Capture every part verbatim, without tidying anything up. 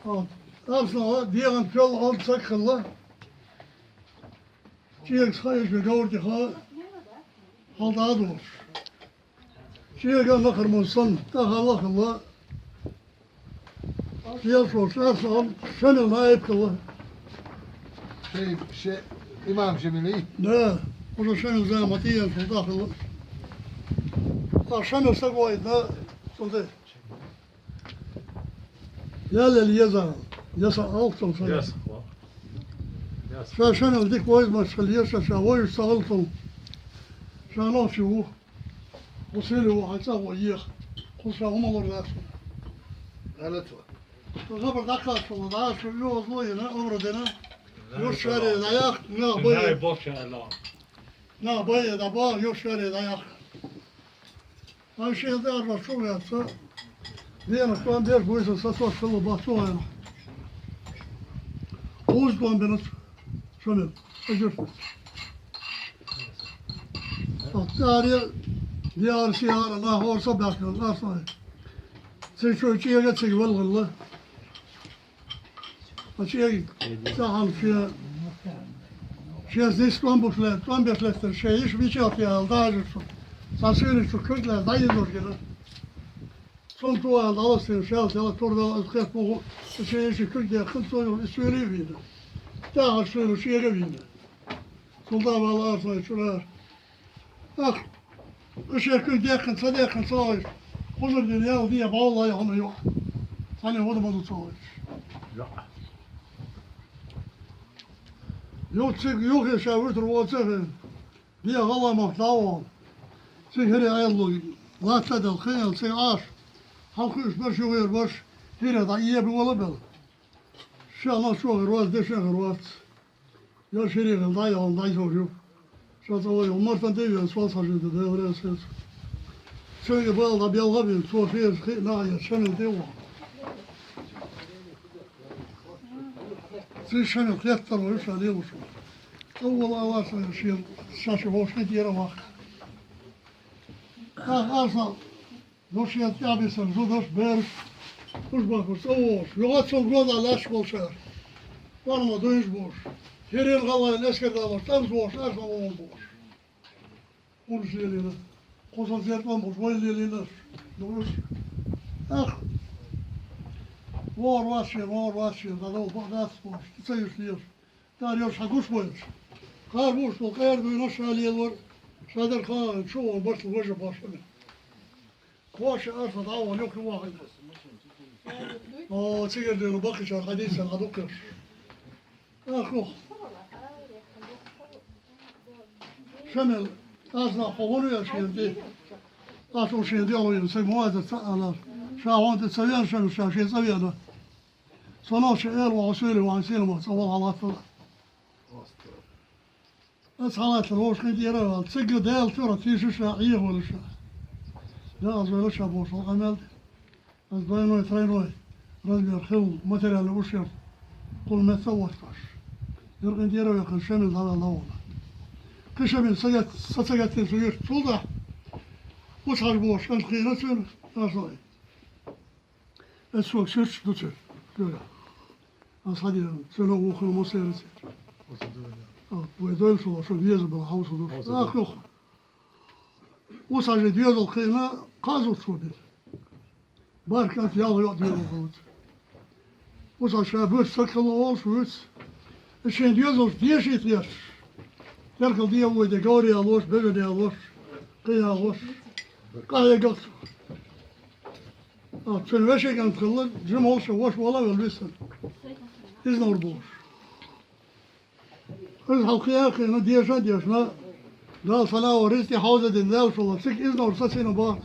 Хьо, Арсанал дегӀан тоьлла онда саг хилла. ЧӀегас ха йича, говра тӀа ха хьалдадолуш. ЧӀеган нахармон санна, тӀаьхьа а хилла. Шел шо, Арсанал Шамил наиб хилла. Шей, ше, имам Шамилий? Да, уже Шамил зама тӀе а хилла, тӀе а хилла. Ткъа Шамил саг вайна, цунна тӀе. Яллал еза, яса алцун ша. Яса, ва. Яса. Ша шанал дика вайзамаш хила еза, ша вайза ца алцун. Ша нохчи ву. Васили ву, хьан цӀа ву еха. Кху ша хӀума лур дац. Гьалат ва. Ту хабар дӀакхаччалла, дӀа шу йозло йина, амра дина. Юш шаре дӀаяхка, нах бай. Нах бай, дӀаба, юш шаре дӀаяхка. Ай шен тӀе арбаш чу ваьцца, денах тӀом беш буьйса сацош хилла бац цу хенахь. Кхузза тӀом бина Шамил, эжар. Ткъа тӀаьххьара, дехьара, сехьара нах хӀора са баьхкина, Арсанал. Цига чу чӀега цига валхалла. Ткъа чӀега цхьа хьалха шен, шен нийса тӀом буш ле-, тӀом беш лаьттара, шен йиша мичахь яхьал дажар цу. Цхьа суьйриг цу куьг лаьцна дӀайизор гира. Цунна ту аьлла дӀаластийна, шаьлта яла тур дала, аса кхетта боху, и шен йиша куьг дехкина, цо юха и суьйре а вийна. ТӀаьхьара суьйре чӀега а вийна. Цул дӀа вала Арсанал чуьра. Ах, и шен куьг дехкина, ца дехкина ца гӀайша, кхузара дина ял де, бӀовла а хьуна юкъа. Цхьанна хӀун ма ду ца гӀайша. Юха цига, юхе ша вуьтур ву оцу хенахь. Бен гӀалгӀа махка дӀа а вахана. Цига хӀирий Ӏелалуш латта а делла, кхин а цига Ӏаш. Хьалкхуьуш берш, юхера берш, хӀирий дӀа эба вала а белла. Шен нохчо хир вац, дешна хир вац. Йо, ширихал дӀайолла, дӀайолла ю. Ша цӀа вай, Мартан тӀе а веана, сол схьажийта, Дела реза хилча. Цуьнга бала дӀабелха а бина, цо шеца хиъна а яц, Шамил тӀе а вахана. Цуьнан Шамил хеттар вай ша лелаш ву. ЦӀа вала алар сан шен, ша ши вовшахкхетара а ваккха. Ах, Арсанал! Душен тӀаьхьабисар зударш, бераш, уж бахуш, цӀа вогӀуш. Юха цунна гонах лаьтташ болчара. Варма дуйнаш болуш. ХӀирийн гӀалгӀайн эскар далош, тӀамца вогӀуш, Арсанал вогӀун болуш. Хьунаш лелийна. Кху сан зеркъа болуш, вай лелийнарш. Дуйнаш. Ах! ВогӀур вац шен, вогӀур вац шен, дӀадовла бакъ дац болуш. Ца йиш лелаш. Цара йолуш хьан гуш вайнаш. Кхара бууш болу къера дуьйна ша лелор, ша дара хаан, чу вон барт важа башхана. Кхоша Арсанал дӀа а вахана, юххе вахана. О, цигара дуьйна баккхийчара хьадийцар хьан дукхаш. Ах, ух. Шамил, Арсанал, хьо хӀун веш шена тӀе? Ас ух шена тӀе а луйина, сайн муазар ца а алар. Ша хьуна тӀе ца веана, Шамил, ша шен цӀа веана. Со нохча эла вахана, суьйре вахана, сийна ма цӀа вала хьалаттала. Аса хьалаттала вовшахкхетара а ваьлла, цигга Дала туьра тийша ша, Ӏехавелла ша. Дала вела ша бохуш, хьо къамел де. Аса двойной, тройной размер хилла материальный ущерб кхунна метта а воцкъаш. Юркъин тӀера а ваьккхина, Шамил дӀаваьлла вахана. Кхин Шамил са гет-, са ца геттина цу юьрта, цул тӀаьхьа. Уц хьажа бохуш, кӀант кхиъна цуьнан, Арсанал. Эццо сирч ду цуьнан, куьйгахь. Аса хьадийна, цуьнан вуххе массеран цуьнан. А, вай дойла шу, шу веза бала хьовса ду. Ах, юха. Уц хьажий доьзал кхиъна, кхаа зудчо бира. Барх кӀант, ялх йоӀ доьзал хилла цуьнан. Уц хьажа ша буьрса саг хилла олуш вуьйцу. И шен доьзалш дешийта гӀерташ. Теркал де а вуй де, говр ялош, бежан ялош, кхин ялош. Къахьегара цо. А, цуьнан вешин кӀант хилла, жима волуш, ваша вала а велла висина. Иза нур бохуш. Иза хьалха кхиъна, кхиъна, деша а дешна, Дала санна а ван ризкъи хьовзадина, Дала шула, цига иза нур сацийна боху.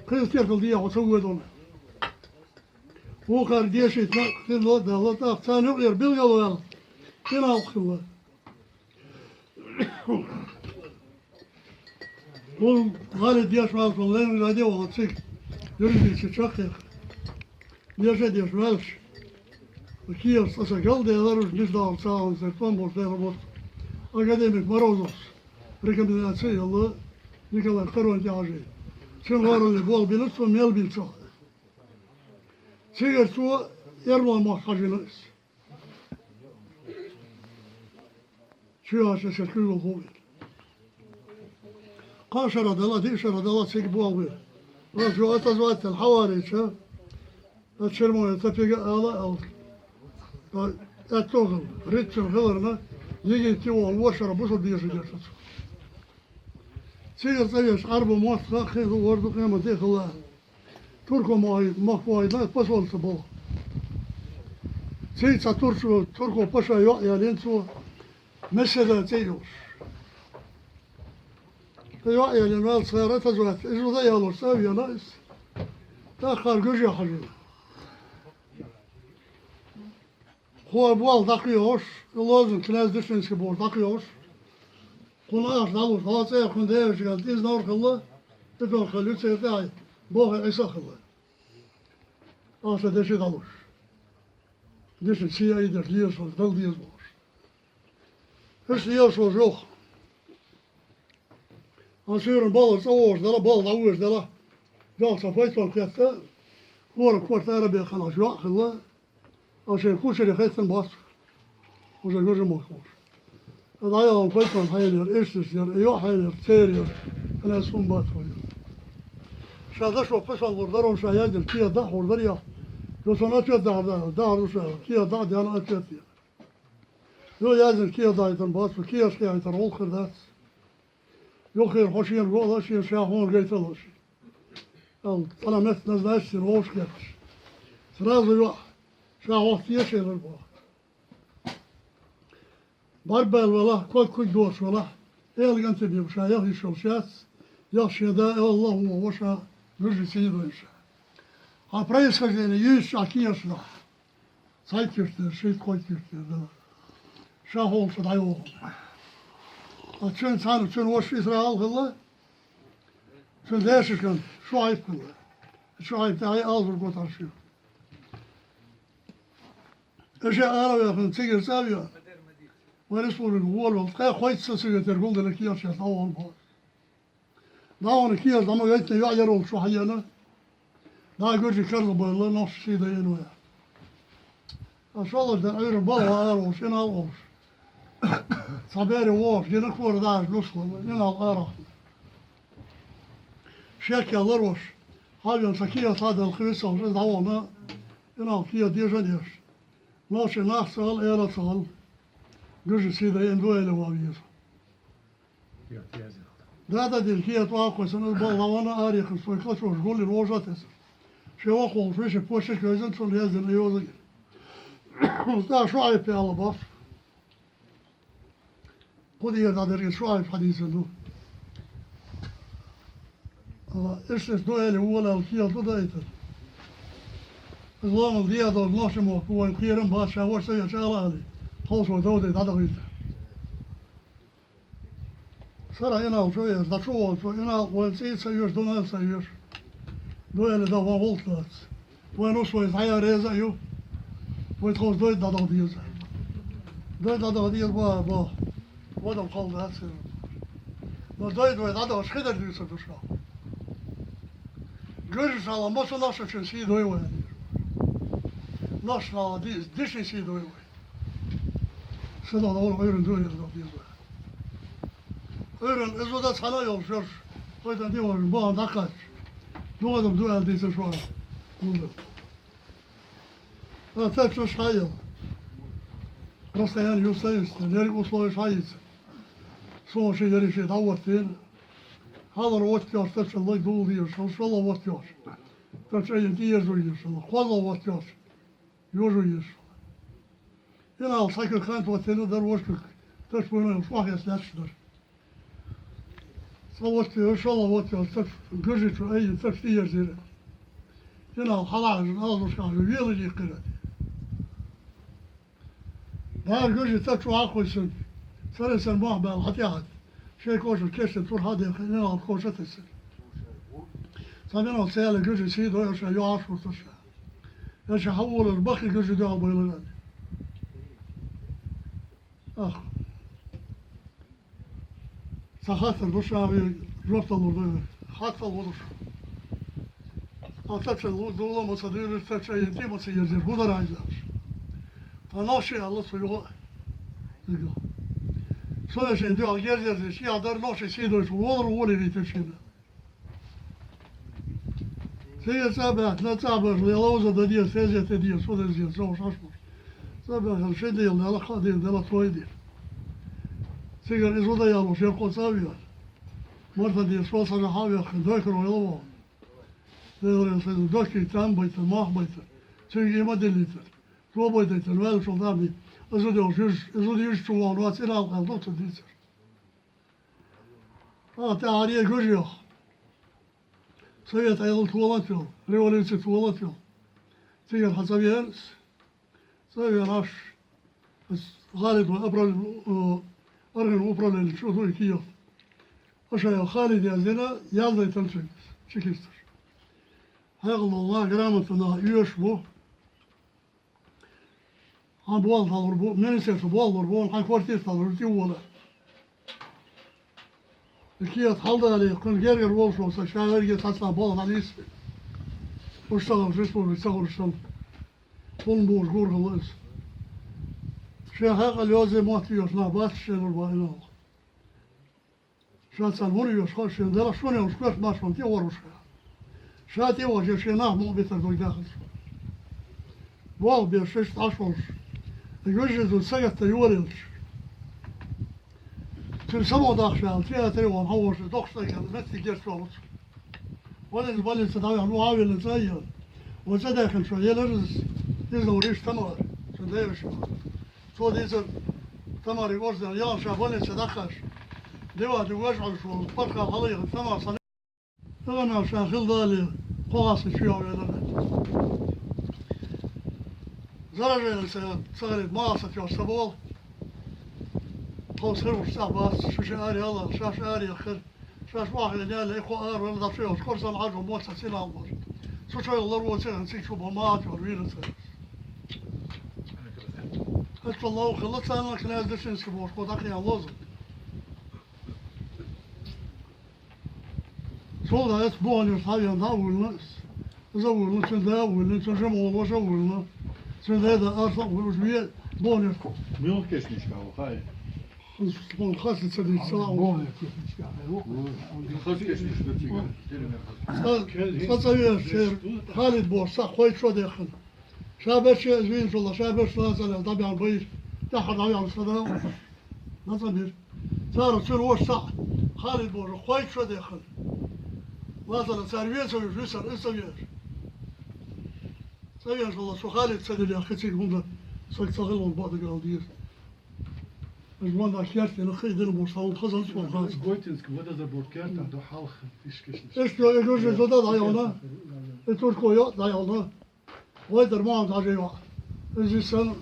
Кхин теркал де хьо ца воьдуна. Вукхара дешийта хилла а, Дала тӀаккха царна юкъера билгал ваьлла. Кхин а хилла. Вон гӀали деш ваьлла, вон Ленинграде вахана цига, юридически чаккхех. Деша а деш ваьллаш, кехаташ цкъа ца гал делара уьш, нисдалар ца хьаьвзира, тӀом болуш дела бутт. Академик Морозовс рекомендаци а елла Николай Второйна тӀехьажий. Цуьнан гӀоралле болх бина цо, мел бина цо. Цигара цо Эрмалан мохк хьажийна иза. Чу яхача шер куьйгал хӀу вина. Кхаа шера дала, диъ шера дала цига болх бира. Ас жо отозвать дала хьаварийча, ас Чермоя Тапига ала, ала. Ткъа аьтту хилла, риццар хиларна, йигийта тӀе волу ворхӀ шера бусалба дезаш дерш цо. Цигара цӀа веш Ӏарбо мотт хаа хин ду, вар ду къемат де хилла. Турко мо-, мохк вайна посольство болу. Ций цхьа турчо, турко паша йоӀ ялийна цо, Месседа цӀе йолуш. Ткъа йоӀ ялийна ваьлла цара тозават, иза ваза а ялош, цӀа а вена иза. ТӀаккха гуьжа хьажийна. Кхо болх дӀакхоьхьуш, и лозунг князь Дышинский бохуш дӀакхоьхьуш, кхунна ахча дӀалуш, хьо цӀе кхунна деваьчу ган иза нор хилла, и тор хилла, церан тӀехь бохе Ӏиса а хилла. Ахча деши дӀалуш. Деши ция айдеш, лезаш, дала деза бохуш. Иштта лезаш йоху. Ан суьйранна балха цӀа вогӀуш дара, балха дӀавоьжуш дара. Делха цхьа файтон кхетта, хӀора корта арабехана йоӀ хилла, а шайн кучаре хеттина бац. Уже гуьржа махка волуш. Аса дӀайолу файтон хьенера, иштта яра, и йоӀ хьенера, церан яра, ан аса хӀума бац вай. Ша дашо пасан лур дара, ша яздина кехат дӀа а хьур дара яхь. Йо, цунна ответ дахьар, дахьар ду ша, кехат дӀа а деана, ответ дера. Йо, яздина кехат дахьийтина бац, кехаташ кехатар гӀуллакх хир дац. Юххера хьо шена гуо а лаш, шена ша хьуна гайта а лаш. Ал, цӀана метта назначить йина вовшах кхетташ. Сразу йоӀ, ша хьох тешалар боху. БӀаргбаьлла велахь, ког куьг доцуш велахь, Эла ГӀантибиба ша яха йиш йолуш яц, яха шен да, Аллах ву ваша, гуьржи сий дойна ша. Хьан происхождение юьйцучохь кехаш дахь. Цхьайтта йиш дара, шийтта-кхойтта йиш дара, да. Ша хьолуш дӀайогӀу. Ткъа цуьнан цхьаьна, цуьнан ваша Исраил хилла, цуьнан дешаш кан ШуӀайб хилла. ШуӀайб тӀехь алзур го тхьарш ю. Аша ара а вехна, цигара цӀа а веана, вайн республика гӀолавелла, ткъе кхойтта сан цигара тера гулдина кехат шаьш дӀавахана боху. ДӀавахана кехат дӀа ма гайтина, йоӀ яра волчу хьаеана. ДӀа гуьржий карзахбевлла, нохчаша сий дайина вай. Ткъа шолгӀачу ден Ӏуьйранна балха ара волуш, инал а волуш. Цхьа бере вогӀуш, гина кора дахьаш нускал, инал арахь. Шек яьлла лар ваша. Хьан вен сан кехат хьадала хи висалгӀа, иза дӀавахана, инал кехат дежан еш. Нохчий нах ца хилла, эла ца хилла. Гуьржий сий дайина дуэли ван веза. Да, да, дин кехат ваккхой санна, балла вана арихаш, цой кхачош гуллин вожа а тесар. Шен вокхо волуш вешин почташ везан, цунна яздина йоза гира. ТӀаккха ШуӀайб аьлла боху. Кху дера дӀадерг ШуӀайб хьадийцар ду. Ала, иштта ду аьлла, вон аьлла, кехат ду дайтар. Иза ломал дехьа долу нохча мохк вайн кхерам бац, ша ваша ца ечу ала али, тховса вай дов дай дӀадахийта. Сара инал чу веза, дӀа чу волчу, инал вайн цӀий ца оьшу, дунал ца оьшу. Дуэли дан ван гӀуллакх дац. Вайн ус вай дӀаян реза а ю. Вай тховса дойда дӀадала деза. Дойда дӀадала деза боху, боху. Вадам хала дац. Но дойда вай дӀадалаш хи дара дуьйцур ду ша. Гуьржашна ма цу нохчашна сий дой вай. Нохчашна ди-, диши сий дой вай. Ша догӀу Ӏуьйранна дуьхьал догӀу деза. Ӏуьйранна иза ду цхьана а йолуш йолуш, вай дан дихьожун бохана дӀакхаьчча, дугӀадам ду аьлла дийцар шу ала. Гулда. Ткъа тачу ша яла. Расстояние юстаюсь, ерриг условия ша йийца. Суна ши ерриг ши дӀа а ваттийна. Хьалар ватта йош тачу лаг дулу дезаш, шолла ватта йош. Тачу айина тӀеерзур езаш, кхолла ватта йош. Йожа езаш. Инал схьа куьг ханта ваттина дара, ваша куьг таш вайна шохь эца лаьтташ дара. Цкъа ватта, шолгӀа ватта, цаьш гуьржичу айина, цаьш тӀеерзира. Инал хьалахьажна, аллушка хьажа, велаш йиккхира. Дара гуьржи цаьш чу хьакхуьйсина, цара сан мохь баьлла хьатӀехьа. Шайн коча кешнийн тур хьадехкина, инал коча а тесира. Цхьа минот цаьрла гуьржи сий дойуша, юьхьӀаьржа хӀуттуша. Аша хьан волуш баккхий гуьржи дуьхьал бойла ваьлла. Ах. Цхьа хаттар ду ша ве, жоп далур ду ве. Хаттал волуш. Ӏа тӀа ца лу-, дула ма ца дуьйлира, тӀа ца йин, тӀе ма ца ерзира, хӀун дара хьайзаш? Тха нохчий аьлла цу юха. Со шен дуьхьал герз-ерзийча, яхь дар нохчий сий дойчу, волар воле витар шена. Цига цӀа баьхкина, цӀа баьхкина, лела уза дан деза, тезе те деза, со деза, со уж хьашт бу. ЦӀа баьхкина, ши дела дела, кхо дела дела, трой дела. Цигара иза уда ял уж, яркъо цӀа а веана. Марта деза, со сажа хьа а вехкина, дойкар вайла вахана. Дера, сан доккхий там байтар, мах байтар. Цуьнга и ма диллийтар. Тобой дайтар, ваьлла шул дами. Иза дел жуж, иза дел жуж чу вахана вац, и нал къаьл дохтар дийцар. А, тӀаьхьара е гуж йох. Совет Ӏедал толан тел, революци толан тел. Цигара хьан ца веана ас. Ца веана аш, ас Халид ван управ-, э, орган управления чу ду и кехат. Аша я Халид яздина, яздайтар цуьнга, чекисташ. Хьекъал долу нах, грамота нах оьшуш бу. Хьан болх дӀалур бу, министерство болх лур бу, хьан квартира дӀалур, тӀе вола. И кехат хьалдале, кхуьнан гергара волуш волу сан ша верриге цхьацца болх дӀанисбе. Уьш ца хуьлуш республика ца хуьлуш санна. Хьуна бохуш гур хилла иза. Шен хьекъал йозе мотт йоьшу нах бац шен лур бан и нах. Ша царна хӀун йоьшу хаьа, шена делахь шуна йолуш коьрта маршонна тӀе а воруш хаьа. Ша тӀе а вожий, шен нах мукъа битар дог даьхна цо. Болх беш, шаьш дӀаш волуш. И вежарий зуда сагатта йолаелча. Цуьнан само дахча аьлла, театре вон хьан вожий, доккхуш дайкхина, меттиг герчу волуш. Валлина, валлина ца дӀаваьхьна, вон хьан виллина ца а елла. Вон ца даьхкина, цо елар иза, иза вур иштта Тамара, цуьнан деваша. Цо дийцар Тамарин орден, ял ша больница дӀакхаьчча. Диван ду вежа Ӏуьллуш волу паргӀат хьалаехира Тамара сан. Тахана ша хила дале, кхо хасса чу йовлавелла. Заражение ца, ца хилийта, ма хасса чохь ца болу. Тховса хир вуш цӀахь бац, шу ши аре алла, ша ши аре яххира. Шаьш охьахиъна яьлла, и кхо ара вара, дӀа шу йолчу кхо сан хьажо мотт ца синал бара. Цу чойла лар воций хан, цига чу бан ма а чор вийна ца. Ас цо лов хилла царна, князь Дашинский бохуш, кхо дӀакхиъна лоза. Цул тӀаьхьа боханаш хьавеана дӀа а вуьллина, иза а вуьллина, цуьнан да а вуьллина, цуьнан жима волу ваша а вуьллина, цуьнан дайда арса а вуьллина, уьш вен боханаш. Муьлха кешнашка ву, хай? Хаза ца дийца, ца лаахь. Боханаш кешнашка, хай, ву. Хаза кешнаш ду цига. Ца, ца, ца веш, церан Халид бохуш, цхьаъ кхойтта шо дехна. Ша бечу иза вийначул а, ша бечу лацале дӀабаьхьна байра, тӀаьххьара дӀаваьлла ца дала, дӀа ца бира. Цара цуьнан ваша цхьаъ, Халид бохуш, кхойтта шо дехна. Лацале цара вен ца веш, висар, иза ца веш. Ца вешалла, со Халид ца дилла, кхин цига хӀунда саг ца хилла бакъдагал дийр. Аш ван даш керт дина, кхин дина бу, сан хазан цо хаза. Гойтинский водозабор керта до хьалха тишкешнаш. Эшто, э, гожи зода дӀайолна. Э, турко йо дӀайолна. Вай дар ма хьан дӀажайо. Иза сан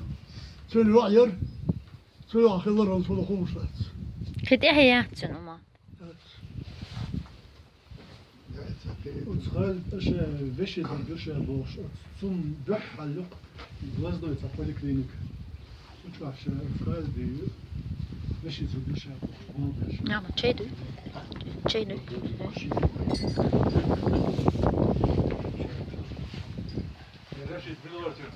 цуьнан йоӀ яра. Цу йоӀ хиларан цунах хууш дац. Кхин тӀаьхьа яц цуьнан ма. Оцу хала аша вешин ца дуьша бохуш, оцу цунна дуьххьал юкъа глазной цхьа поликлиника. Цу чохь ша оцу хала бен вешин ца дуьша бохуш, боху аша. Ама чей ду? Чей ду? Рашид, мила вара цуьнан?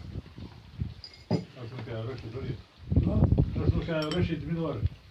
Арсанка, Рашид, Рашид. А? Арсанка, Рашид, мила вара?